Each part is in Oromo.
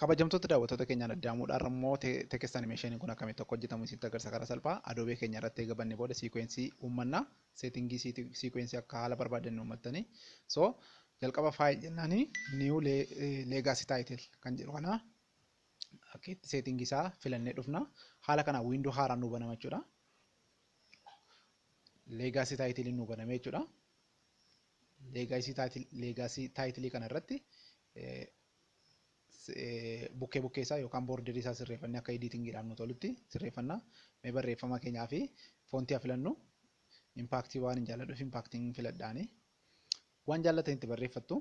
Kabajamtoota daawwattoota keenyaan addaamuudhaan immoo text animation kun akkamitti akka hojjetamu isinitti agarsiisa karaa salphaa. Adobe keenya irratti eega banne booda sequence uummannaa. Settingii sequence akka haala barbaadan uummattanii. So jalqaba file jennaani new legacy title kan jedhu kana akka itti settingii isaa filannee dhufna. Haala kanaan window haaraan nu banama jechuudha. Legacy title nu baname jechuudha. Legacy title kana irratti bukkee bukkee isaa yookaan boorderii isaa sirreeffannee akka editingiidhaan nu tolutti sirreeffanna. Mee barreeffama keenyaa fi foontii haa filannu. Impaaktii waan hin jaalladhuuf impaaktiin filadhaani. Waan jaallatan itti barreeffattu.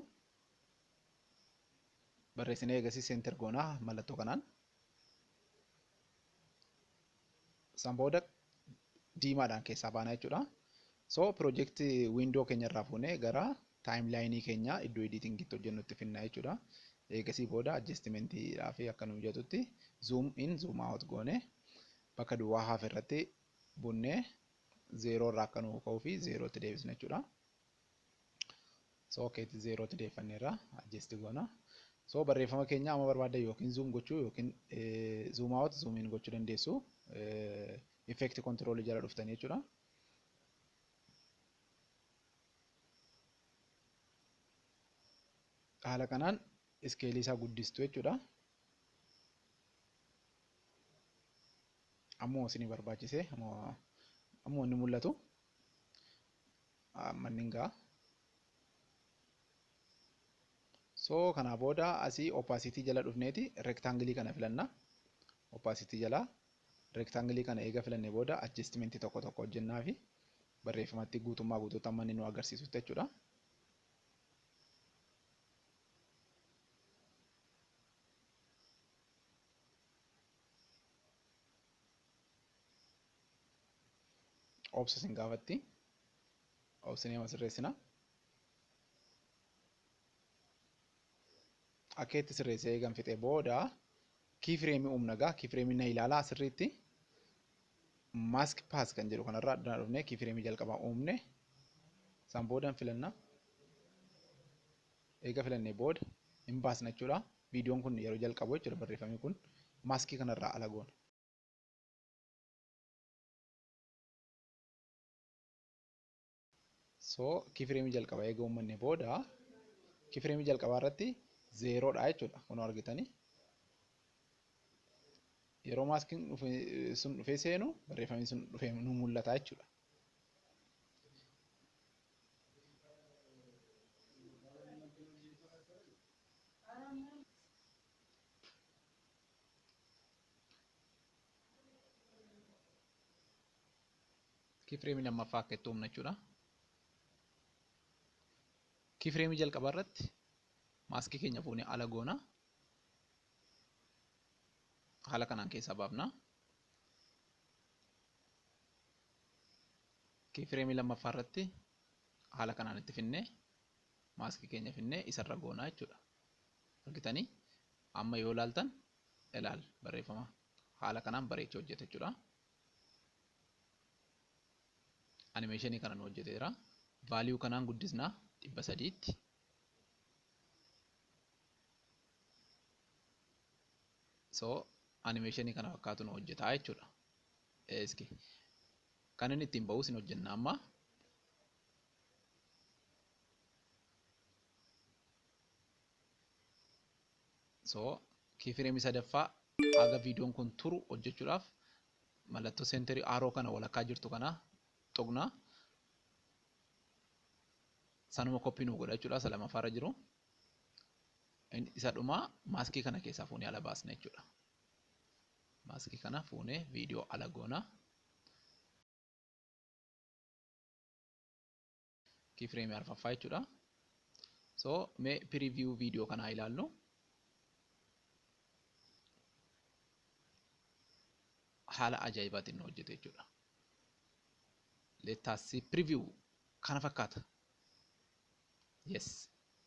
Barreessinee eegasii seentar goonaa mallattoo kanaan. San booda diimaadhaan keessaa baanaa jechuudha. So project window keenya irraa fuunee gara timeline keenya iddoo editingiitti hojjennutti finnaa jechuudha. Eegasii booda adjustmentiidhaa fi akka nu mijatutti zoom in zoom out goone bakka duwwaa hafe irratti bunnee zeeroo irraa akka nu ka'uu fi zeerootti deebisna jechuudha. So okaytti zeerootti deeffanneerra adjust goona. So barreeffama keenya amma barbaaddan yookiin zoom gochuu yookiin zoom out zoom in gochuu dandeessu. Effect control jala dhuftanii jechuudha. Haala kanaan iskeelii isaa guddistu jechuudha. Ammoo isinii barbaachise ammoo inni mul'atu. Amma inni ga'a. So kanaa booda asii opacity jala dhufneeti rectangle kana filanna. Opacity jala rectangle kana eega filannee booda adjustment tokko tokko hojjennaa fi barreeffamatti guutummaa guutuutti amma inni nu agarsiisutti jechuudha. Obsa isin gaafatti. Obsinee amma sirreessina. Akka itti sirreessee eegan fixee booda keyframe uumna gaa. Keyframe na ilaalaa sirriitti. Mask pass kan jedhu kanarraa addana dhufnee keyframe jalqabaa uumne. San booda filanna. Eega filannee booda hin baasna jechuudha. Viidiyoon kun yeroo jalqabu jechuudha barreeffamni kun maaskii kanarraa ala goona. So keyframe jalqabaa eega uummanne booda keyframe jalqabaa irratti zeeroodha jechuudha. Kunoo argitanii. Yeroo maaskiin sun dhufee seenu barreeffamni sun dhufee nu mul'ata jechuudha. Keyframe lammaffaa akka itti uumna jechuudha. Keyframe jalqabaa irratti maaskii keenya fuunee ala goona. Haala kanaan keessaa baafna. Keyframe lammaffaa irratti haala kanaan itti finnee maaskii keenya finnee isarra goona jechuudha. Argitanii amma yoo ilaaltan ilaal barreeffama haala kanaan bareechee hojjeta jechuudha. Animeeshinii kana nu hojjeteera. Vaaliyuu kanaan guddisnaa 300tti. So animeeshinii kana fakkaatu nu hojjetaa jechuudha. Eeski kan inni ittiin ba'us hin hojjenna amma. So keyframe sadaffaa haga viidiyoon kun turu hojjechuudhaaf mallattoo seenterii arrow kana walakkaa jirtu kana tuqna. Sanuma koppii nu godha jechuudha. Isa lammaffaarra jiru. Isa dhumaa maaskii kana keessaa fuunee ala baasna jechuudha. Maaskii kana fuunee viidiyoo ala goona. Keyframe arfaffaa jechuudha. So mee preview viidiyoo kanaa ilaallu. Haala ajaa'ibaatiin nu hojjete jechuudha. Let us see preview kana fakkaata. Yes.